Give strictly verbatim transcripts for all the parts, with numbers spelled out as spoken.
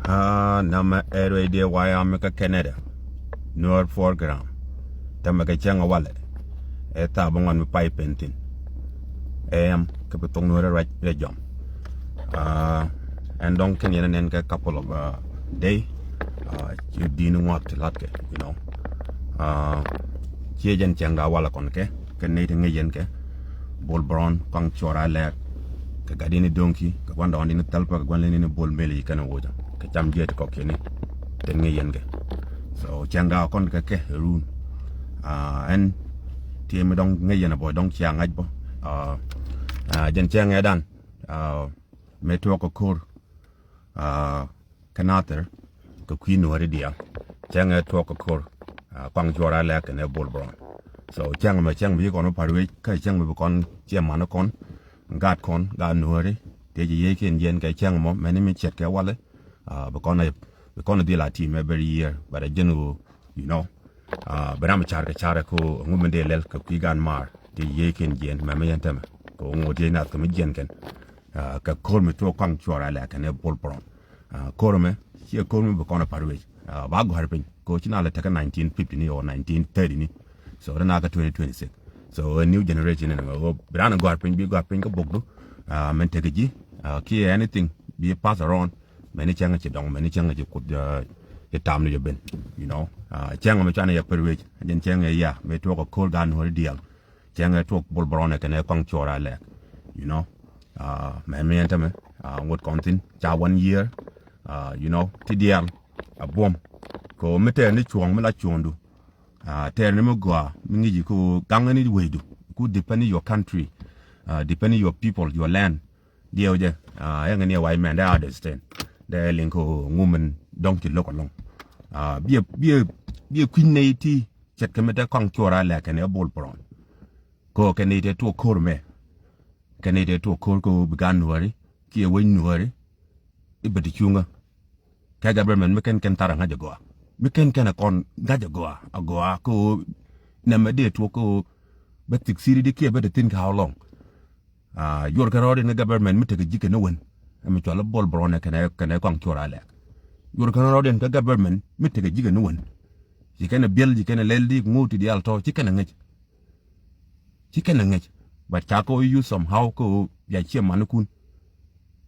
Aa, namɛ ɛ radio waya mi kä Canada. Nuɔr program. Tämɛ kɛ cäŋ walɛ. Ɛ thaap ŋuan mi pay pen thin. Ɛ am kɛ bi thok nuɔr rɛ jɔm. Aa, ɛn dɔŋ kɛn yɛn nɛn kɛ couple of, uh, day. Aa, ci di̱n ŋuak ti lat kɛ, you know. Aa, ciɛ jɛn cäŋ da walɛ kɔn kɛ, kɛ nɛy ti ŋäc yɛn kɛ. Bol Brown, kɔaŋ cuɔr a lɛɛk. Kɛ gat in i̱ do̱ŋki, kɛ gua̱n dɔɔn in i̱ thäl pä, kɛ gua̱n lin in i̱ bol meli kɛn i̱ woca. Kɛ cam jiɛt kɔk kiɛni. Tɛn ŋäc yɛn kɛ. So, cäŋ da kɔn kɛ kɛ run. Aa, ɛn, ti mi dɔŋ ŋäc yɛn a bɔ, dɔŋ cia ŋa̱c bɔ. Aa, aa, jɛn cäŋ ɛ dan. Aa, mɛ tuɔk kɛ ko̱r. Aa, kä Nathir, kɛ kui̱ nuɔ̱ɔ̱ri diaal. Cäŋɛ tuɔk kɛ ko̱r, aa, kɔaŋ cuɔr a lɛk kɛnɛ Bol Brown. So, cäŋ mɛ, cäŋ bi kɔn par wec, kä cäŋ bi kɔn ciɛ man kɔn, gaat kɔn, gaat nuɔ̱ɔ̱ri, tëë ci yiëëkiɛn jiɛn kɛ cäŋ mɔ, mɛni mi ce̱tkɛ walɛ, aa, bi kɔn a, bi kɔn a dhil a team every year, but a jɛn ɣöö, you know, aa, bi ram car kɛ car kɛ ɣöö ŋu mi dee lɛl kɛ kui̱ gaat maar, tëë ci yiëëkiɛn jiɛn, mɛ mi yɛn tämɛ, kɛ ɣöö ŋu tëë nath kɛ mi jiɛn kɛn. Aa, kɛ ko̱r mi tuɔk kɔaŋ cuɔr a lɛk kɛnɛ Bol Brown. Aa, ko̱r mɛ, ciɛ ko̱r mi bi kɔn a par wec. Aa, ba gɔ̱a̱r piny. Kɛ ɣöö ci na lɛ tekɛ nineteen fifty ni or nineteen thirty ni. So, ri na kɛ twenty twenty-six. So, a new generation ni mɛ, ɣöö bi ran gɔ̱a̱r piny, bi gɔ̱a̱r piny kä bokdu. Aa, mɛn tekɛ ji̱. Aa, kiɛ anything, bi pass around. Mɛni cäŋ ci dɔŋ, mɛni cäŋ ci kut, aa, ci tam ni jɛ ben. You know. Aa, cäŋ mɛ cuanɛ yɛ par wec. Jɛn cäŋ ɛ ya, mɛ tuɔk kɛ ko̱r gaat nuɔ̱ɔ̱ri diaal. Cäŋɛ tuɔk Bol Brown ɛ kɛnɛ kɔaŋ cuɔr a lɛk. You know. Aa, mɛ mi ɛn tämɛ, aa, ŋot kɔn thin, ca one year, aa, you know, ti diaal, a buɔ̱m. Kɛ ɣöö mi tɛɛr ni cuɔ̱ɔ̱ŋ mi la cuɔ̱ɔ̱ŋdu. Aa, tɛɛr ni mi gɔaa, mi ŋi̱ci kɛ ɣöö gaŋ ni wecdu. Ku depend your country, aa, depend your people, your land. Diɛw jɛ, aa, ɛŋɛ ni ɛ wac mɛn, dee understand. Dee liŋ kɛ ɣöö ŋu min dɔ̱ŋ ci lo̱k ɛlɔ̱ŋ. Aa, biɛ, biɛ, biɛ kui̱ny nɛy ti, ce̱tkɛ mi te kɔaŋ cuɔr a lɛk kɛnɛ Bol Brown. Kɛ ɣöö kɛn i̱ te tuɔk ko̱r mɛ. Kɛn i̱ te tuɔk ko̱r kɛ ɣöö bi gaat nuääri kiɛ wec nuääri i̱ bɛ ti cuŋä. Kɛ government mi kɛn kɛn thar a ŋa̱c a gɔaa. Mi kɛn kɛn a kɔn ŋa̱c a gɔaa, a gɔaa kɛ ɣöö nɛmɛ dee tuɔk kɛ ɣöö bɛ thik siri di kiɛ bɛ te thi̱n kɛ how long. Aa, yuɔr kɛn rɔɔd in kɛ government mi tekɛ ji̱ kɛn ni wen. Ɛmɛ cual i̱ Bol Brown ɛ kɛnɛ, kɛnɛ kɔaŋ cuɔr a lɛk. Yuɔr kɛn rɔɔd in kɛ government mi tekɛ ji̱ kɛn ni wen. Ci kɛn ɛ biɛl, ci kɛn ɛ lɛl di ŋo̱o̱ ti diaal tɔ̱, ci kɛn ɛ ŋäc. Ci kɛn ɛ ŋäc. But ca kɛ wä use somehow kɛ ɣöö bia ciɛ manikun.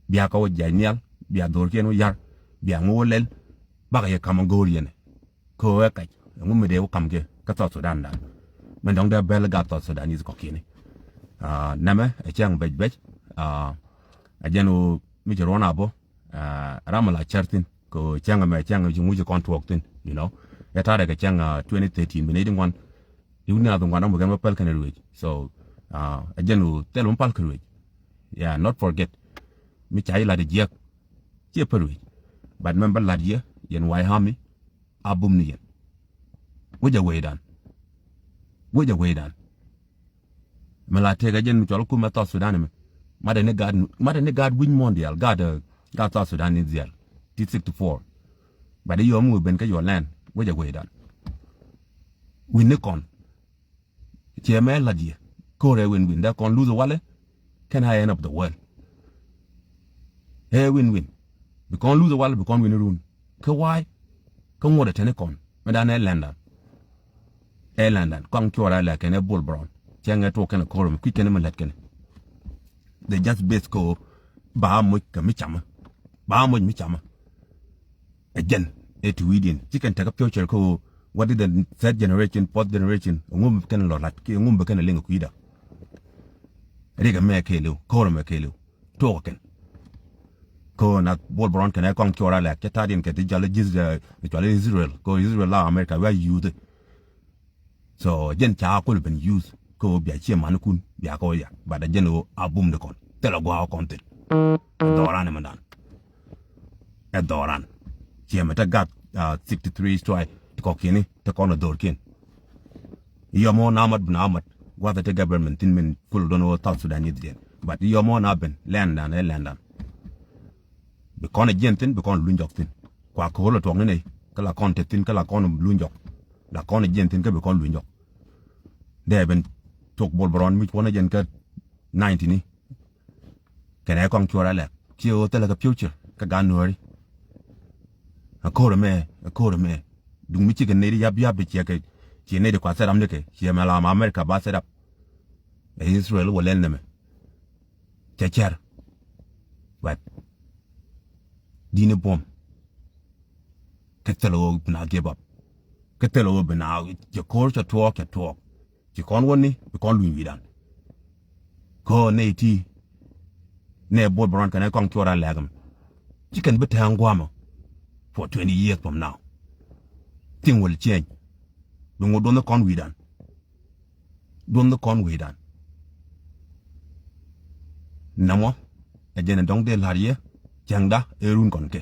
Bia kɛ wä jiac nhial, bia dho̱rkiɛn wä ya̱r, bia ŋo̱o̱ wä lɛl, bakɛ yɛ ka̱m ɛ go̱o̱r yɛn ɛ. Kɛ ɣöö ɛ kac, ɛŋu mi dee wä ka̱m kɛ kä South Sudan dan. Mɛn dɔ̱ŋ dee bɛl gat South Sudan i̱ kɔ̱kiɛni. Aa, nɛmɛ, ɛ cäŋ bɛc bɛc, aa, ɛ jɛn ɣöö mi ci ruɔ̱n a bä, aa, ram mi la cär thi̱n. Kɛ cäŋ ɛmɛ, cäŋ ci ŋuci kɔn tuɔɔk thi̱n, you know. Ɛ ta̱rɛ kɛ cäŋ, ah, twenty thirteen, bi nɛy ti ŋuan. I̱ wut ni a bi ŋuan ɔm bi kɛn bä päl kɛn ruëc. So, ah, ɛ jɛn ɣöö thil mi päl kɛ ruëc. Yeah, not forget. Mi ca i̱ lat i̱ jiäk. Ciɛ päl ruëc. But mɛn bä lat yɛ, yɛn White Army, a bum ni yɛn. Wec ɛ wecdan. Wec ɛ wecdan. Mi la tëëk ɛ jɛn mi cɔl kumɛ South Sudan ɛmɛ. Matɛ ni gaat, matɛ ni gaat wi̱c muɔ̱ɔ̱n diaal, gaat, eh, gaat South Sudan ni dhiaal. T sixty-four. But i̱ yɔm wi̱i̱ ben kä your land, wec ɛ wecdan. Wi̱n ni kɔn. Ciɛ mɛ la̱t yɛ. Ko̱r ɛ win win. Dee kɔn luth ɛ walɛ. Kɛn a end of the world. Ɛ win win. Bi kɔn luth ɛ walɛ, bi kɔn win run. Kä wa̱a̱y. Kä ŋuɔ̱t ɛ tɛni kɔn. Mɛ dan ɛ lɛndan. Ɛ lɛndan. Kɔaŋ cuɔr a lɛ kɛn ɛ Bol Brown. Cɛ ŋɛ tuɔk kɛn ɛ ko̱r mi kui̱ kɛn ɛ mi lät kɛn ɛ. They just base ko ba moc kɛ mi camä. Ba moc mi camä. Ɛ jɛn ɛ ti wi̱i̱diɛn ci kɛn tekɛ future ko, what is the third generation, fourth generation, ŋum kɛn lɔ lat kiɛ ŋum bɛ kɛn liŋ kui̱da. Rikɛ mɛ kɛɛliw, ko̱r mɛ kɛɛliw. Tuɔk kɛn. Ko na Bol Brown kɛn ɛ kɔŋ cuɔr a lɛk cɛ ta̱a̱diɛn kɛ ti jɔl ji̱th, eh, cual Israel. Ko Israel la America wi̱i̱ a yuuth. So jɛn ca kul ben use ko bia cie man kun bia ko ya. But jɛn o a bum de kɔn. Thil a gua kɔn thil. Ɛ dhɔran mɛ dan. Ɛ dhɔran. Cie mɛ te gat, ah, sixty-three strike ti kɔkiɛni te kɔn a dhor kiɛn. Yɔmɔ na mat bina mat. Guath te government thin min kul don o South Sudan yith diɛn. But yɔmɔ na ben lɛndan, ɛ lɛndan. Bi kɔn a jiɛn thin, bi kɔn a luny jɔk thin. Kua ko̱o̱l a tuɔk ni nɛy, kä la kɔn te thin, kä la kɔn a luny jɔk. La kɔn a jiɛn thin, kä bi kɔn luny jɔk. Dee ben tuɔk Bol Brown mi cuɔn a jiɛn kä ninety ni. Kɛn ɛ kɔŋ cuɔr a lɛk. Ci ɣöö thilɛ kɛ future, kä gaat nuääri. Ɛ ko̱r ɛmɛ, ɛ ko̱r ɛmɛ. Duŋ mi cikɛ nɛy di yap yap di ciɛ kɛ, ciɛ nɛy di kua set up ni kɛ, ciɛ mɛ la ma America ba set up. Ɛ Israel wä lɛl nɛmɛ. Cɛ cɛr. But di̱n i̱ buɔ̱m. Kä thilɛ ɣöö bi na give up. Kä thilɛ ɣöö bi na cɛ ko̱r cɛ tuɔɔk cɛ tuɔɔk. Ci kɔn wäni bi kɔn luny wi̱i̱dan. Kä nɛy ti nɛ Bol Bron kɛnɛ kɔŋ cuɔr a lɛ̈k mi. Ci kɛn bi tɛ̈ɛ̈ŋ gua̱a̱mä for twenty years from now. Thing will change. Bi ŋut duɔnh kɔn wi̱i̱dan. Duɔnh kɔn wi̱i̱dan. Namɔ ɛ jɛn ɛ dɔ̱ŋ dee la̱r yɛ cäŋda ɛ run kɔn kɛ.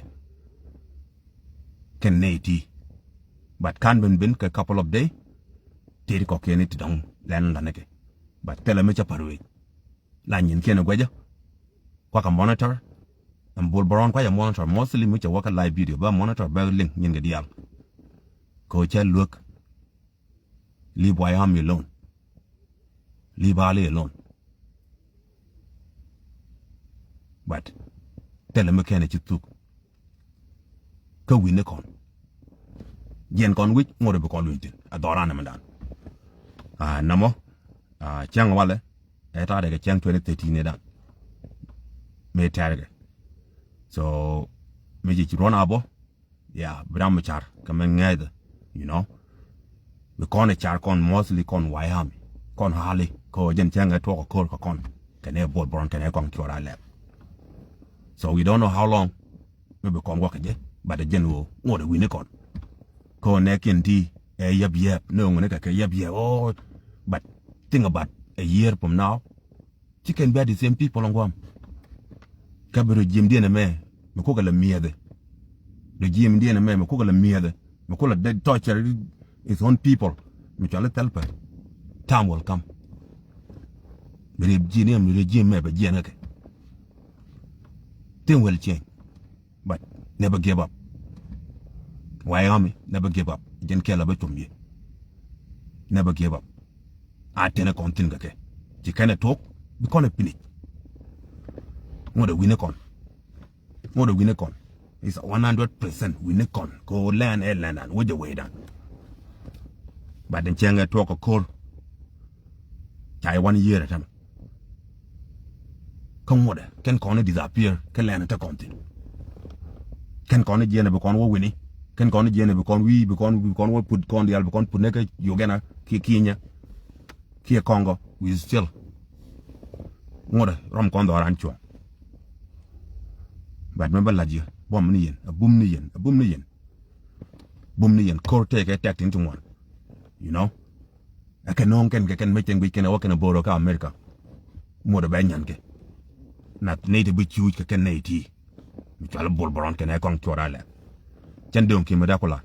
Kɛn nɛy ti. But ka̱n ben ben kɛ couple of day. Tëë ti kɔkiɛn ti dɔ̱ŋ lɛn la̱t ni kɛ. But thilɛ mi cä pa̱r wec. La nyin kiɛn ɛ guɛcä. Kuakä monitor. Ɛn Bol Bron kuakä monitor mostly mi cɛ wä kä live video bä monitor bä liŋ nyin kɛ diaal. Kɛ ɣöö cä luäk. Leave White Army alone. Leave Ali alone. But thilɛ mi kɛn ɛ ci thuk. Kä wi̱ni kɔn. Jiɛn kɔn wi̱c ŋot bi kɔn luny thi̱n. A dhɔran ɛmɛ dan. A namɔ. A cäŋ walɛ. Ɛ ta̱a̱ dɛ kɛ cäŋ twenty thirteen ɛ dan. Mëë tɛ̈rkɛ. So mi ci ci ruɔ̱n a bɔ. Ya bi ram mi car kɛ mɛ ŋɛɛthɛ, you know. Bi kɔn ɛ car kɔn mostly kɔn White Army kɔn hali kɛ ɣöö jɛn cäŋ ɛ tuɔk ɛ ko̱r kɛ kɔn kɛnɛ Bol Bron kɛnɛ kɔn cuɔr a lɛp. So we don't know how long mi bi kɔn wä kɛ jɛ, but ɛ jɛn ɣöö ŋot ɛ wi̱ni kɔn. Kɛ ɣöö nɛɛkiɛn ti ɛ yɛp yɛp ni ɣöö ŋuni kɛ kɛ yɛp yɛp, oh, but think about a year from now. Ci kɛn bia the same people ɔŋ guam. Kä bi regime diɛn ɛmɛ mi kukɛ la miɛthɛ. Regime diɛn ɛmɛ mi kukɛ la miɛthɛ. Mi kukɛ la de torture his own people. Mi cuali thɛl pɛ. Time will come. Bi regime, regime mɛ bɛ jiɛn kɛ. Thing will change. But never give up. White Army, never give up. Jɛn kɛl a bä com yɛ. Never give up. A tɛnɛ kɔn thi̱n kɛ kɛ. Ci kɛnɛ tuɔk, bi kɔn ɛ finish. Ŋot ɛ wi̱ni kɔn. Ŋot ɛ wi̱ni kɔn. It's a one hundred percent wi̱ni kɔn. Kɛ ɣöö lɛn ɛ lɛn dan, wec ɛ wecdan. But in cɛŋ ɛ tuɔk kɛ ko̱r. Ca yɛ one year ɛ tɛmɛ. Kä ŋuɔ̱tdɛ kɛn kɔn i̱ disappear kä lɛn i̱ te kɔn thi̱n. Kɛn kɔn i̱ jiɛn i̱ bi kɔn wä wi̱ni. Kɛn kɔn i̱ jiɛn i̱ bi kɔn wi̱i̱, bi kɔn, bi kɔn wä put kɔn diaal, bi kɔn put ni kä Uganda kiɛ Kenya kiɛ Congo. We still ŋuɔ̱tdɛ rɔm kɔn dhɔran cuɔ̱ŋ. But mɛ bä la̱t yɛ buɔm ni yɛn, a bum ni yɛn, a bum ni yɛn. Bum ni yɛn ko̱r tëëkɛ tɛk tin ti ŋuan. You know. Ɛ kɛ no̱o̱ŋ kɛn kɛ kɛn mec kɛn guic kɛn ɛ wä kɛn ɛ bo̱o̱r kä America. Muɔt ɛ bɛ nyan kɛ. Nath nɛy ti bi cuuc kɛ kɛn nɛy ti. Mi cual Bol Bron kɛn ɛ kɔŋ cuɔr a lɛk. Cɛn dööŋ ki̱n mi dee kula.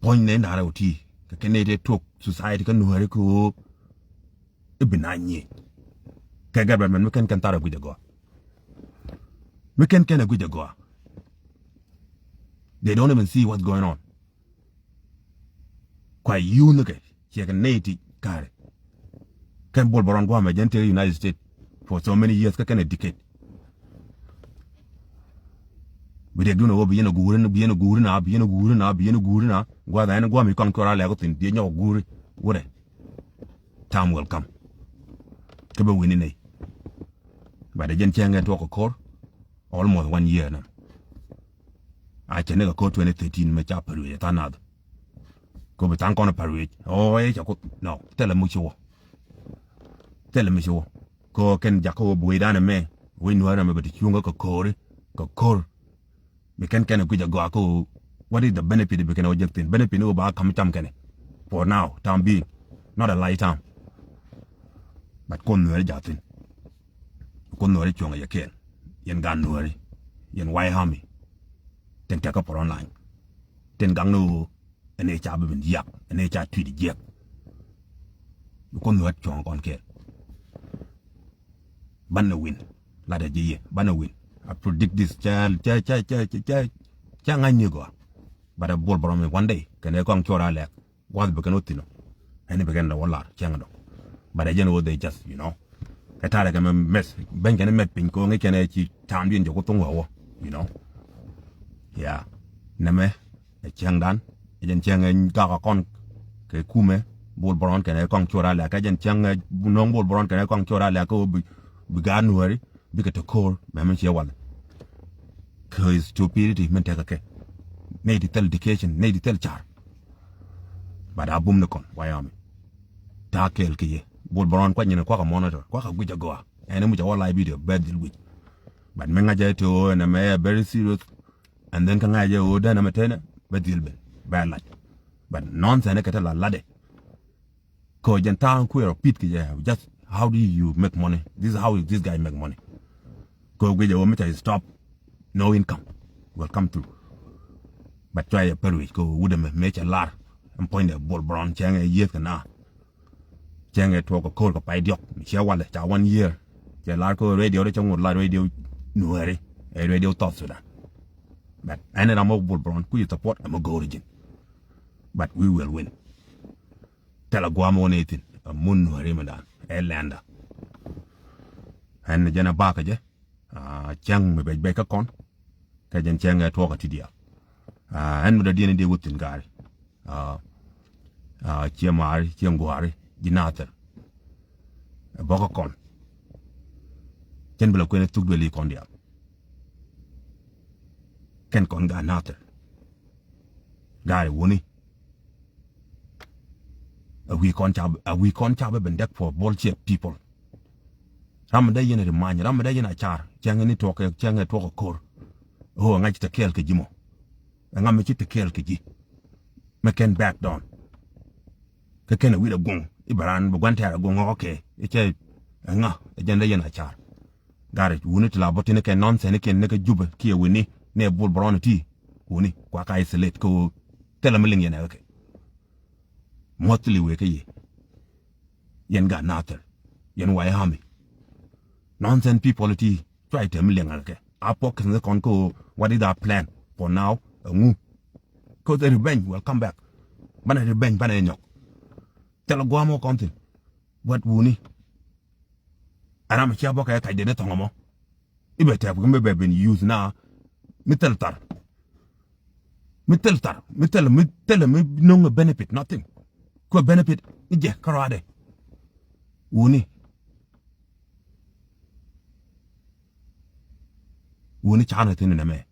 Puɔ̱ny nɛy naarɛ wä ti kɛ kɛn nɛy ti tuɔk society kä nuääri kɛ ɣöö i̱ bi na nyiec. Kɛ gɛr bɛn mɛn mi kɛn kɛn thar ɛ guic ɛ gɔaa. Mi kɛn kɛn ɛ guic ɛ gɔaa. They don't even see what's going on. Kua yuuth ni kɛ ciɛ kɛ nɛy ti ka̱rɛ. Kɛn Bol Bron guamɛ jɛn tëë United States for so many years kä kɛn ɛ decade. Bi riɛk dun ɛ wä bi yɛn ɛ guuri na, bi yɛn ɛ guuri na, bi yɛn ɛ guuri na, bi yɛn ɛ guuri na. Gua̱th ɛn guamɛ kɔn kɔr a lɛk thin bi yɛn nyɔk ɛ guuri. Wurɛ. Time will come. Kä bɛ wi̱ni nɛy. But ɛ jɛn cɛ ŋɛ tuɔk kɛ ko̱r. Almost one year na. A cɛ ni kɛ ko̱r twenty thirteen mɛ ca pär wi̱c ɛ tha̱a̱ŋ nath. Ko̱ bi tha̱a̱ŋ kɔn pär wi̱c. Ɔ ɛ cɛ kuth. No. Thilɛ mi ci wä. Thilɛ mi ci wä. Ko̱ kɛn jakä wä bi wecdan ɛmɛ. Wec nuäärä mɛ bɛ ti cuŋä kɛ ko̱ri. Kɛ ko̱r. Bi kɛn kɛn ɛ kui̱c ɛ gɔaa kä ɣöö what is the benefit bi kɛn ɛ wä jek thi̱n? Benefit ni ɣöö ba ka̱m cam kɛn ɛ. For now, time being. Not a light time. But kuɔth nuääri ja̱ thi̱n. Kuɔth nuääri cuɔ̱ŋ ɛ yɛ kɛɛl. Yɛn gaat nuääri. Yɛn White Army. Tin tɛk kä front line. Tin gaŋ ni ɣöö ɛn ëë ca bi ben jiak, ɛn ëë ca tui̱t jiɛk. Kuɔth nuääri cuɔ̱ŋ ɛ kɔn kɛɛl. Banɛ win. Latdɛ ji̱ yɛ banɛ win. I predict this. Cɛ cɛ cɛ cɛ cɛ cɛ ŋa̱c ni gɔaa. But a Bol Bron mi one day kɛn ɛ kɔŋ cuɔr a lɛk. Gua̱th bi kɛn wä thi̱n ɔ. Ɛn bi kɛn wä lar cɛŋ dɔ. But ɛ jɛn wä they just, you know. Ɛ ta̱rɛ kɛ mɛ mɛth ben kɛn mɛth piny ko̱ ŋi̱c kɛn ɛ ci ta̱a̱m diɛn jɛ ku thoŋ wä wä, you know. Ya. Nɛmɛ ɛ cäŋdan, ɛ jɛn cäŋ ɛ gak ɛ kɔn kɛ kumɛ Bol Bron kɛnɛ kɔŋ cuɔr a lɛk, ɛ jɛn cäŋ ɛ no̱o̱ŋ Bol Bron kɛnɛ kɔŋ cuɔr a lɛk kä ɣöö bi, bi gaat Nuääri bikɛ te ko̱o̱r mɛmɛ ciɛ walɛ. Kɛ stupidity min tekɛ kɛ. Nɛy ti thil education, nɛy ti thil car. But a bum ni kɔn, White Army. Ta̱a̱ kɛɛl kɛ yɛ. Bol Bron kuany ni kuakɛ monitor, kuakɛ guic a gɔaa. Ɛn i̱ muc a wä live video, bɛ dhil wi̱c. But mi ŋa̱c ɛ ti ɣöö ɛn ɛmɛ ɛ very serious. And then kä ŋa̱c ɛ ɣöö dee ɛn ɛmɛ tënɛ, bɛ dhil ben, bɛ lac. But nonsense kɛ te la latdɛ. Kɛ jɛn ta̱a̱ kuëër ɔ pit kɛ jɛ, just how do you make money? This is how this guy make money. Kɛ guic ɛ wä mi ca stop, no income will come through. But cua yɛ pär wi̱c kɛ wut ɛmɛ mëë cɛ lar. Ɛn puɔ̱nydɛ Bol Bron cɛŋɛ yieth kɛ na. Cɛŋɛ tuɔɔk kɛ ko̱r kɛ pay diɔk. Cɛ walɛ ca one year. Cɛ lar kɛ radio rɛ cɛ ŋut lar radio Nuääri. Ɛ radio South Sudan. But ɛn ram mɔ Bol Bron kui̱ support ɛmɛ go̱o̱r ji̱n. But we will win. Thilɛ guam wä nɛy thi̱n ɛ mun Nuääri mi dan ɛ lɛnda. Ɛn jɛn ɛ bakä jɛ. Cäŋ mi bɛc bɛc kä kɔn. Kä jɛn cäŋ ɛ tuɔɔk ɛ ti diaal. Ɛn mi dɔ̱diɛn in dee wä thi̱n gaari. Ciɛ maari ciɛ ŋuaari ji̱ Nathir. Ɛ bɔkä kɔn. Cɛn bi la kuɛn ɛ thuk duël i̱ kɔn diaal. Kɛn kɔn gaat Nathir. Gaari wuni. A wi̱i̱ kɔn ca, a wi̱i̱ kɔn ca bɛ ben däk for bullshit people. Ram mi dee yɛn ri many, ram mi dee yɛn a car, cɛŋɛ ni tuɔk, cɛŋɛ tuɔk a ko̱r. Ɣöö ŋa̱c te kɛɛl kɛ ji̱ mɔ. Ɛŋa mi ci te kɛɛl kɛ ji̱. Mi kɛn back down. Kä kɛn a wi̱c a guŋ i̱ bɛ raan bi gua̱n tɛɛr a guŋ ɣɔk kɛ i̱ cɛ ɛŋa ɛ jɛn dee yɛn a car. Gari wuni ti la bä tini kɛ nonsense kiɛn ni kɛ Jubɛ kiɛ wini ni ɛ Bol Bron ti wuni kua ka isolate kɛ ɣöö thilɛ mi liŋ yɛn ɛ kɛ. Mostly wee kä yɛ. Yɛn gaat Nathir. Yɛn White Army. Nonsense people ti try tɛm liɛŋ kɛ. A puɔk kɛ kɔn ko what is our plan for now? Ɛŋu? Cause the revenge will come back. Banɛ revenge banɛ nyɔk. Thilɛ guam wä kɔn thin. What wuni? Ɛ ram cia bɔkɛ kac den thɔŋ mɔ. I̱ bɛ tɛp mi bɛ ben use na mi thil thar. Mi thil thar mi thil mi thil mi no̱ŋ benefit nothing. Kuɛ benefit i̱ jɛ kä ruaadɛ. Wuni. Wuni canɛ thin nɛ mɛ.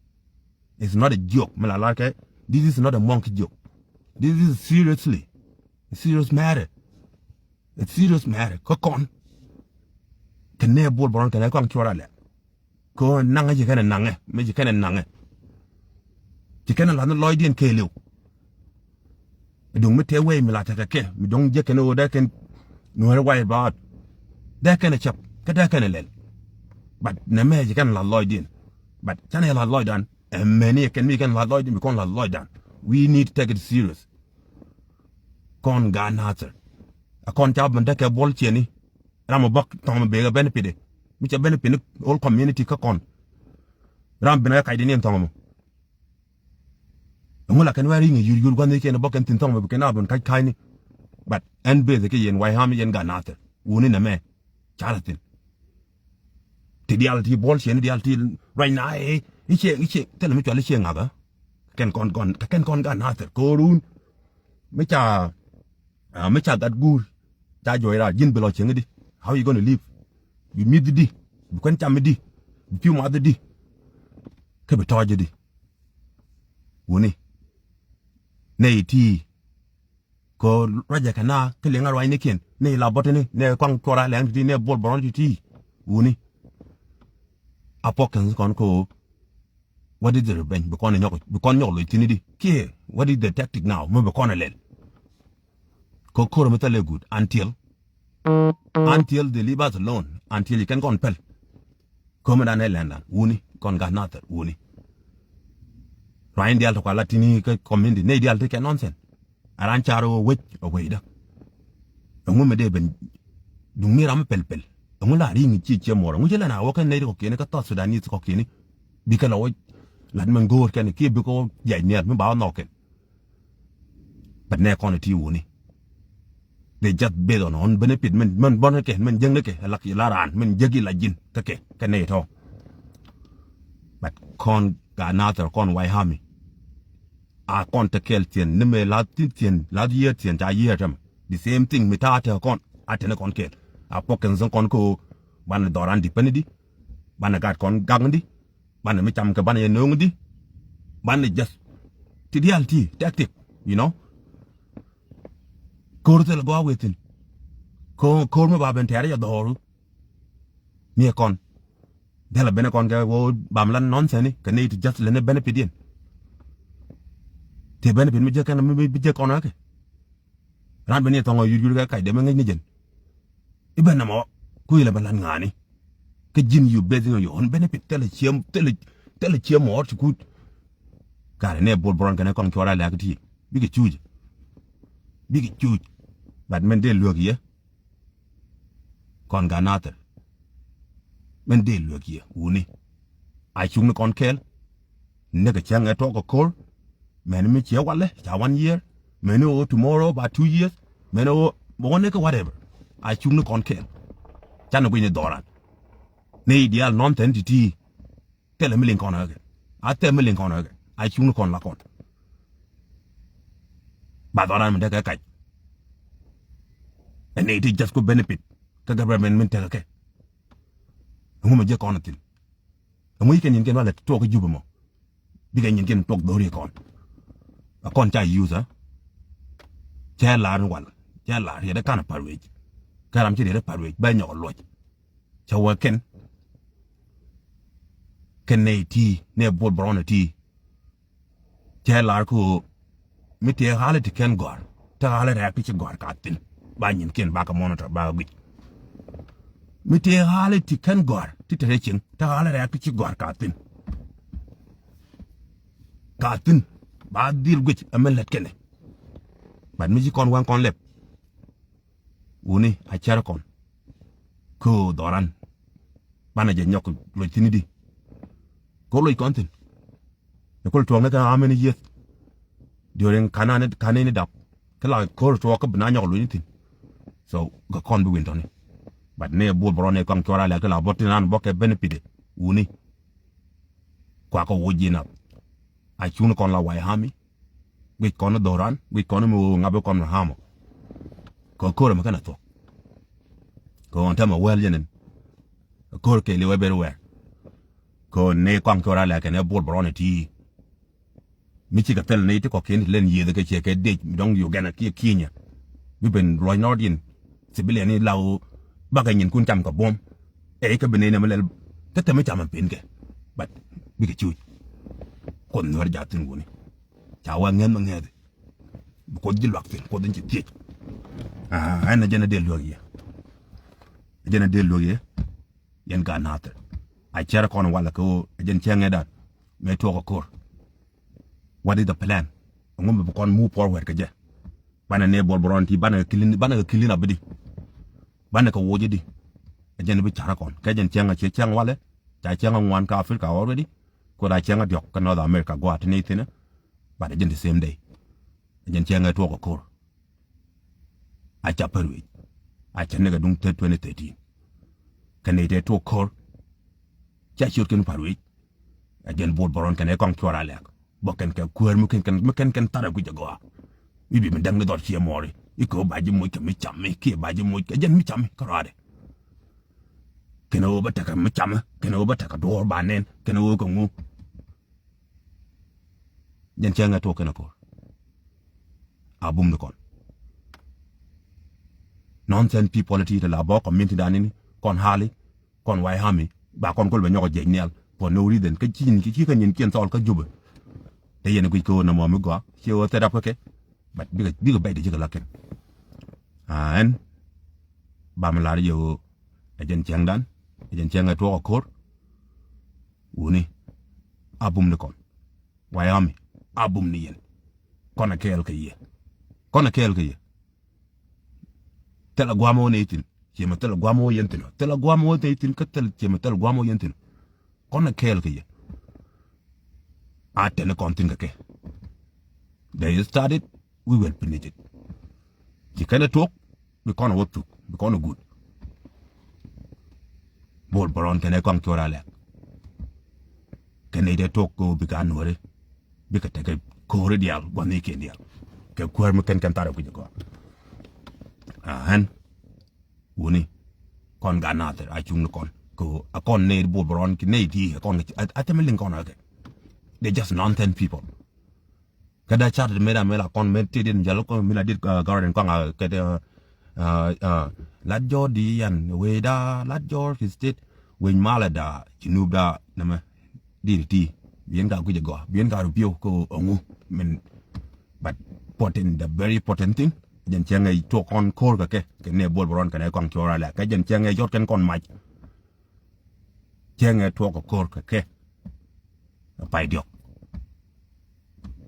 It's not a joke. Mi la lar kɛ, this is not a monkey joke. This is seriously, a serious matter. A serious matter. Kä kɔn kɛ nɛ Bol Bron kɛ nɛ kɔn cuɔr alɛ. Kɛ naŋɛ ci kɛnɛ naŋɛ mi ci kɛnɛ naŋɛ. Ci kɛnɛ lath ni lɔcdiɛn kɛɛliw. Duŋ mi tëë wee mi la tekɛ kɛ mi dɔ̱ŋ jek kɛn ɣöö dee kɛn Nuääri wipe out. Dee kɛn ɛ cäp kä dee kɛn ɛ lɛl. But nɛ mɛ ci kɛn lath lɔcdiɛn. But canɛ lath lɔcdan. Ɛ mɛni ɛ kɛn mi kɛn lath lɔcdiɛn bi kɔn lath lɔcdan. We need to take it serious. Kɔn gaat Nathir. Ɛ kɔn ca ben dee kɛ buɔl ciɛni. Ram ɔ bäk thɔŋ mi bekɛ benefit. Mi cɛ benefit ni whole community kä kɔn. Ram ben kɛ kacdɛ ni ɛn thɔŋ mɔ. Ɛŋu la kɛn wɛr i̱ ŋɛ yur yur gua̱n i̱ kɛn bä kɛn thi̱n thɔŋ bɛ bi kɛn a ben ka̱c ka̱cni. But ɛn beth kɛ yɛn White Army yɛn gaat Nathir wuni nɛ mɛ. Carɛ thi̱n. Ti diaal ti buɔl ciɛni diaal ti ruacna i̱ i̱ ciɛ i̱ ciɛ thilɛ mi cual i̱ ciɛ ŋakä. Kɛn kɔn kɔn kɛ kɛn kɔn gaat Nathir ko̱o̱run. Mi ca mi ca gat guur ca juɔc raar ji̱n bi lɔ cieŋ i̱di. How you gonna live? Bi mi̱th i̱di? Bi kuɛn cam i̱di? Bi pi̱w math i̱di? Kä bi tɔɔc i̱di? Wuni. Nɛy ti kɛ ruacɛ kɛ na kä liɛŋ a ruacnikiɛn nɛy la bɔtini nɛ kɔaŋ cuɔra lɛŋ titi nɛ buɔl bɔrɔn titi. Wuni. A puɔk kɛn kɔn kä ɣöö what is the revenge? Bi kɔn nyɔk bi kɔn nyɔk loc thin i̱di kiɛ what is the tactic now mi bi kɔn a lɛl? Kɛ ko̱r mi thilɛ good until until they leave us alone, until you can kɔn pɛl. Ko̱r mi dan ɛ lɛn dan wuni kɔn gat nathɛr wuni. Ruany dial ti kua la tini kä community nɛy dial ti kɛ nonsense. A ran car ɣöö wec ɛ wecdä. Ɛŋu mi dee ben duŋ mi ram mi pɛl pɛl ɛŋu la ri̱i̱ŋ ci ciɛ muɔɔr ɛŋu ci lɛn a wä kɛn nɛy ti kɔkiɛni kä South Sudanese kɔkiɛni. Bikɛ la wä lat min go̱o̱r kɛn kiɛ bikɛ wä jiac niɛr mi ba wä nhɔk kɛn. But nɛ kɔn ti wuni. They just based on on benefit min min bɔn kɛ min jäŋ kɛ la la ran min jägi la ji̱n kɛ kɛ kɛ nɛ tɔ. But kɔn Ka Nathir kɔn White Army. A kɔn te kɛɛl thi̱n ni mëë lath thi̱n thi̱n lath yiëë thi̱n ca yiëë tɛmɛ. The same thing mi ta̱a̱ te kɔn a te ni kɔn kɛɛl. A puɔk kɛn thi̱n kɔn kä ɣöö banɛ dhɔran di peni di. Banɛ gat kɔn gakni di. Banɛ mi cam kɛ banɛ yɛ nööŋni di. Banɛ just ti diaal ti tactic, you know. Ko̱r thil gɔaa wee thi̱n. Ko̱r, ko̱r mi ba ben tɛɛr yɛ dhɔru. Miɛ kɔn. Dhɛl a ben kɔn kɛ wä bam la nonsense ni kɛ ni ti just lɛ ni benefit yɛn. Ti benefit mi jek kɛn mi, mi, mi jek kɔn kɛ. Ran ben ni thɔŋ a yur yur kɛ kac dee mi ŋäc ni jɛn. I̱ ben nɛmɔ kui̱ lɛ ben lan ŋa̱a̱ni. Kä ji̱n you basing on your own benefit thilɛ ciɛ, thilɛ, thilɛ ciɛ mɔɔr ti kut. Karɛ ni Bol Bɔrɔn kɛn kɔn cuɔr a lɛk ti bikɛ cuuc. Bikɛ cuuc. But min dee luäk yɛ. Kɔn Gat Nathir. Min dee luek yɛ wuni. A cukni kɔn kɛɛl. Nikɛ cäŋ ɛ tuɔk kɛ ko̱r. Mɛni mi ciɛ walɛ ca one year. Mɛni ɣöö tomorrow ba two years. Mɛni ɣöö bɛ wä nikɛ whatever. A cukni kɔn kɛɛl. Canɛ guic ni dhɔran. Ni diaal nonsense ti̱ti̱. Thilɛ mi liŋ kɔn ɣäkɛ. A thilɛ mi liŋ kɔn ɣäkɛ. A cukni kɔn la kɔn. Ba dhɔran mi tekɛ kac. Ɛn ni ti just ku benefit kä government min tekɛ kɛ. Ɛŋu mɛ jɛ kɔn thi̱n. Ɛŋu ikɛ nyin kɛn walɛ tuɔɔk kä Jubɛ mɔ. Bikɛ nyin kɛn tuɔɔk dho̱ri kɔn. A kɔn ca use a. Cɛ lar ni wal. Cɛ lar riɛt ɛ kan a par wec. Kä ram ci riɛt ɛ par wec bɛ nyɔk luɔc. Cɛ wä kɛn. Kɛn nɛy ti nɛ Bol Bɔrɔn ti. Cɛ lar ko mi tëë ɣa̱lä ti kɛn gɔ̱a̱r. Te ɣa̱lä rɛ̈ɛ̈k ti ci gɔ̱a̱r ka thi̱n. Ba nyin kiɛn bakɛ monitor bakɛ guic. Mi tëë ɣa̱lä ti kɛn gɔ̱a̱r ti te rɛy cieŋ te ɣa̱lä rɛ̈ɛ̈k ti ci gɔ̱a̱r ka thi̱n. Ka thi̱n ba dhil guic ɛmɛ lät kɛnɛ. But mi ci kɔn waŋ kɔn lɛp. Wuni a cär kɔn. Ko dhɔran. Banɛ jɛ nyɔk loc thi̱n di. Ko loc kɔn thi̱n. Ni kul tuɔɔk ni kɛ how many years. During kanani, kanani dap. Kä la ko̱r tuɔɔk kä bi na nyɔk loc ni thi̱n. So kɛ kɔn bi win tɔni. But ni Bol Bɔrɔn ni kɔn cuɔr a lɛk ti la bɔt tin ran bɔk kɛ benefit wuni. Kua kɛ woc ji̱ nap. A cun kɔn la White Army. Guic kɔn dhɔran, guic kɔn mi ɣöö ŋa̱p kɔn mi hamɔ. Kɛ ko̱r mi kɛn a thuɔ̱k. Kɛ ɣɔn tɛmɛ wäl jɛn in. Ko̱r kɛ liwɛ ber wɛr. Kɛ ɣöö ni kɔaŋ cuɔr a lɛ kɛn ɛ Bol Bɔrɔn ɛ ti. Mi cikɛ thil ni ti kɔkiɛn ti len yiëëth kɛ ciɛ kɛ dec mi dɔ̱ŋ Uganda kiɛ Kenya. Mi ben ruɔ̱c nɔɔt in. Civilian in la ɣöö bakɛ nyinkun cam kɛ buɔ̱m. Ɛ kɛ bi nɛy nɛmɛ lɛl kä tɛmɛ cam ɛn pen kɛ. But bikɛ cuuc. Kuoth nuäär jaathin wuni. Ca wä ŋɛth mi ŋɛthi. Bi Kuoth ji̱ luak thi̱n, Kuoth in ci thiec. Aa, ɛn ɛ jɛn ɛ dee luäk yɛ. Ɛ jɛn ɛ dee luäk yɛ. Yɛn Gat Nathir. A cɛr kɔn walɛ kɛ ɣöö ɛ jɛn cɛ ŋɛtdan. Mëë tuɔɔk ɛ ko̱r. What is the plan? Ɛŋu mi bi kɔn move forward kɛ jɛ? Banɛ ni Bol Bɔrɔn ti, banɛ kɛ kilin, banɛ kɛ kilin abidi. Banɛ kɛ woc idi. Ɛ jɛn bi carä kɔn. Kɛ jɛn cɛŋ a ciɛ cɛŋ walɛ. Ca cɛŋ a ŋuan kä Africa already. Kuɛ la cɛŋ a diɔk kä North America gɔaa ti ni thi̱n. But ɛ jɛn the same day. Ɛ jɛn cɛŋ a tuɔɔk a ko̱r. A ca pär wec. A ca nikɛ duŋ te twenty thirteen. Kɛ ni te tuɔɔk ko̱r. Ca ciöt kɛn pär wec. Ɛ jɛn Bol Bɔrɔn kɛn ɛ kɔŋ cuɔr a lɛk. Bä kɛn kɛ kuäär mi kɛn kɛn, mi kɛn kɛn thar ɛ guic ɛ gɔaa. Mi bi mi däk ni dhɔr ciɛ mɔɔri. I̱ kɛ ɣöö ba ji̱ moc kɛ mi cam mi kiɛ ba ji̱ moc kɛ jɛn mi cam mi kä rɔaadɛ. Kɛn ɣöö bä tekɛ mi cam mi, kɛn ɣöö bä tekɛ duɔ̱ɔ̱r ba nɛn, kɛn ɣöö kɛ ŋu. Jɛn cɛ ŋɛ tuɔɔk kɛn ɛ ko̱r. A bum ni kɔn. Nonsense people ti te la bä community dan ini kɔn hali. Kɔn White Army ba kɔn kol bɛ nyɔk jiɛc nhial for no reason. Kä ci nyin, ci kä nyin kiɛn thɔɔl kä Jubɛ. Te yɛn guic kɛ ɣöö nɔmɔ mi gɔaa ci ɣöö thɛt rap kä kɛ. But bikɛ, bikɛ bɛc de cikɛ lakin. A ɛn ba mi lar yɛ ɣöö ɛ jɛn cɛŋdan, ɛ jɛn cɛŋ ɛ tuɔɔk ɛ ko̱r. Wuni a bum ni kɔn. White Army a bum ni yɛn. Kɔn ɛ kɛɛl kɛ yɛ. Kɔn ɛ kɛɛl kɛ yɛ. Thilɛ guamɔ wä nɛy thi̱n. Ciɛ mɛ thilɛ guamɔ wä yɛn thi̱n. Thilɛ guamɔ wä nɛy thi̱n kä thil ciɛ mɛ thilɛ guamɔ wä yɛn thi̱n. Kɔn ɛ kɛɛl kɛ yɛ. A tɛn kɔn thi̱n kɛ kɛ. They started, we will finish it. Ci kɛn ɛ tuɔk, bi kɔn ɛ wä thuk, bi kɔn ɛ gut. Bol Bɔrɔn kɛn ɛ kɔaŋ cuɔr a lɛk. Kɛ Nɛy tëë tuɔk kɛ ɣöö bikɛ a Nuääri, bikɛ tekɛ ko̱ri diaal, gua̱thnikiɛn diaal, kɛ kuäär mi kɛn kɛn tharɛ kui̱c ɛ gɔaa. Aa, ɣän wuni kɔn gat nathir a cuŋni kɔn kɛ ɣöö a kɔn nɛy Bol Bron ki nɛy ti a kɔn a, a thɛmɛ liŋ kɔn a kɛ. They just nonsense people. Kä da car ti mëë da mëë la kɔn mëë ti dit jal kɔn mi la dit, ah, garden kɔn a kɛ ti, ah, ah, lat jɔr di yan wecda lat jɔr ki state wec malɛ da ci nup da nɛmɛ dit ti. Bien ka guic a gɔaa, bien ka review ko ɔŋu min. But important, the very important thing, jɛn cɛ ŋɛ tuɔk kɔn ko̱r kɛ kɛ kɛ nɛy Bol Bron kɛ nɛy kɔn cuɔr a lɛ kɛ jɛn cɛ ŋɛ yɔt kɛn kɔn mac. Cɛ ŋɛ tuɔk kɛ ko̱r kɛ kɛ pay diɔk.